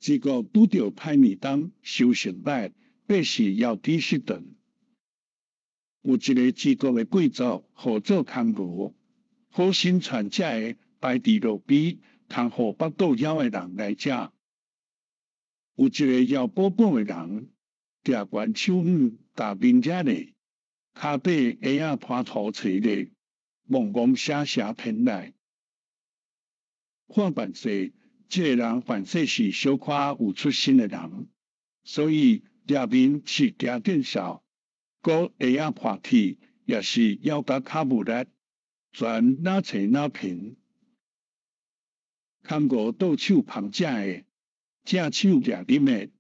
這個拄著歹年冬，收成歹，百姓枵飢失頓。有一个齊國的貴族，號做康娥，好心傳食的擺佇路邊，通予腹肚枵的人來食。有一个枵寶寶的人，掠懸手腕踏面遮咧，跤底鞋仔破塗揣咧，戇戇斜斜偏來。看辦勢，這个人凡勢是小可有出身的人，所以掠面是誠見笑，閣鞋仔破去，也是枵甲較無力，全哪揣哪貧。康娥倒手捧食的，正手掠啉的，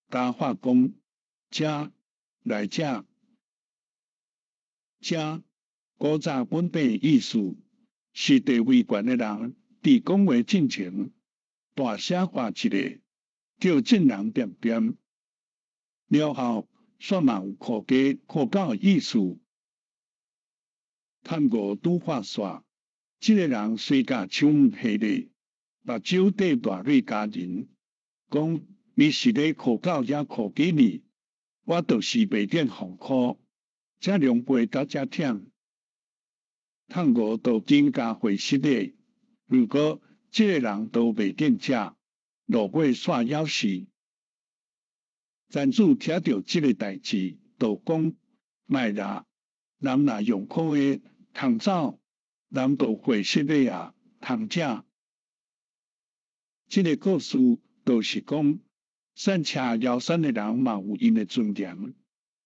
加話講：食來食，食。古早本底意思是地位懸的人佇講話進前，大聲喊一个，叫眾人恬恬。了後，煞嘛有箍雞箍狗的意思。探五拄發煞，這个人隨共手腕下咧，目睭綴大淚咬人，講你是咧箍狗抑箍雞呢？我就是袂見予箍，這狼狽甲這忝。探五就真共回失咧。如果這个人都袂見食，落尾煞枵死。曾子聽著這个代誌，就講：莫啦，人若用箍的通走，人就會失咧啊，通食。這个故事就是講，散車枵散的人嘛有𪜶的尊嚴。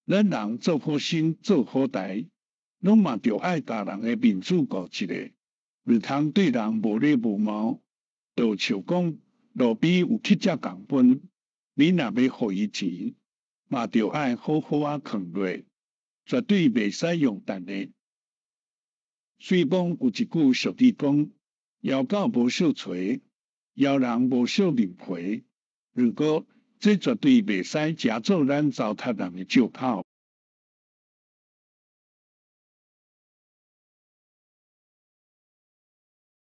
咱人做好心做好代，攏嘛著愛共人的面子顧一下，毋通對人無禮無貌。就像講路邊有乞食共分，你若欲予伊錢，嘛著愛好好仔囥落，絕對袂使用擲的。雖講有一句俗語講：枵狗無相揣，枵人無相認皮。如果這絕對袂使成做咱糟蹋人的藉口。